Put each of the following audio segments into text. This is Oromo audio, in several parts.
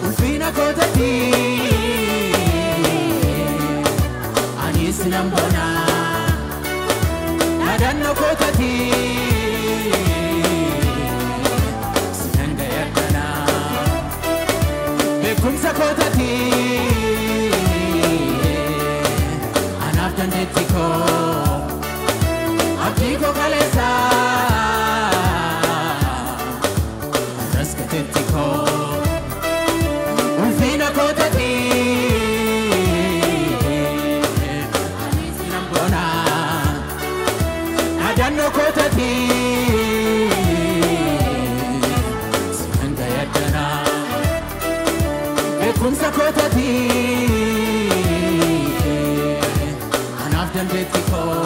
Ulfina kootati anis nan bona Nadanno kootati sinan gayaddana Beekumsa kootati anaaf dandeetti koo abdii koo kaleessa har'as gateetti koo Ulfina kootati anis nan bona Nadanno kootati sinan gayaddana Beekumsa kootati anaaf dandeetti koo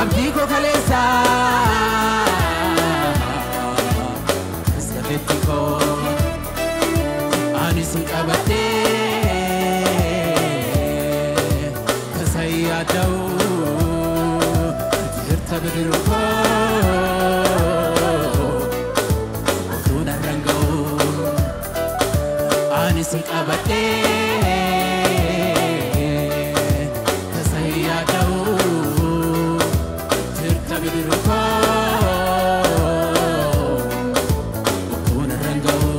abdii koo kaleessa har'as gateetti koo Ani sin qabadhee tasa yaada'u jirta bidiruu koo utuu narraan ga'u. Ani sin qabadhee tasa yaada'u jirta bidiruu koo utuu narraan ga'u.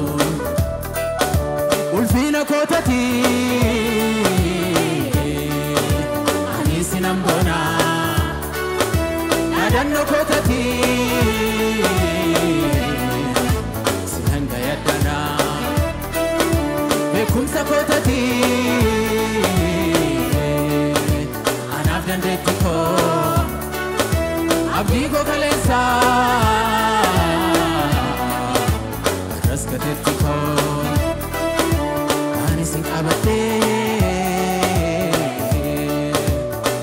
Ulfina kootati anis nan bona Nadanno kootati sinan gayaddana Beekumsa kootati anaaf dandeetti koo abdii koo kaleessa har'as gateetti koo Ani sin qabadhee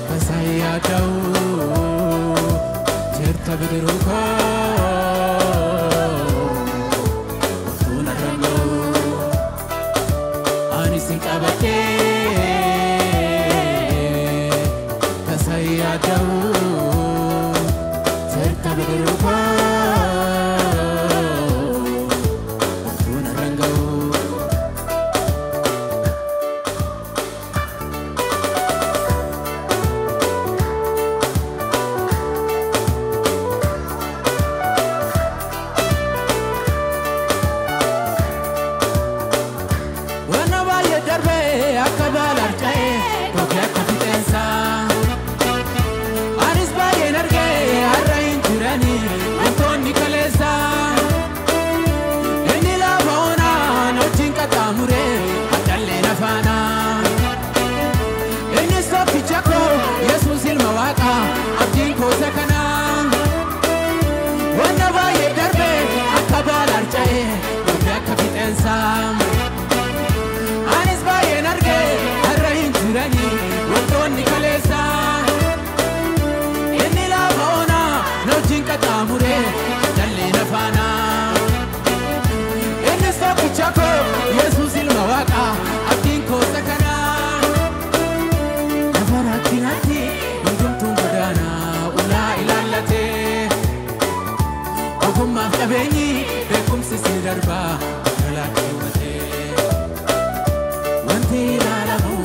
tasa yaada'u jirta bidiruu koo utuu narraan ga'u. Ani sin qabadhee tasa yaada'u jirta bidiruu koo utuu narraan ga'u. Wanna baay'ee darbee akka baala harca'ee gogee akka fixeensaa. Anis baay'een argee har'a hin jirani wantoonni kaleessaa. Inni lafa onaan hojiin qaxxaamuree addallee nafaana. Innis tokkicha koo Yesuus ilma Waaqaa abdiin koo isa kana. Wanna baay'ee darbee akka baala harca'ee gogee akka fixeensaa. Anis baay'een argee har'a hin jirani wantoonni kaleessaa. Inni lafa onaa na wajjin qaxxaamuree addallee nafaana. Innis tokkicha koo Yesuus ilma Waaqaa abdiin koo isa kana. Lafa rakkinaatti hundumtuun godaanaa ulaa ilaallatee. Ogummaaf qabeenyi beekumsi si darbaa galaa keewwatee. Wanti ilaalamu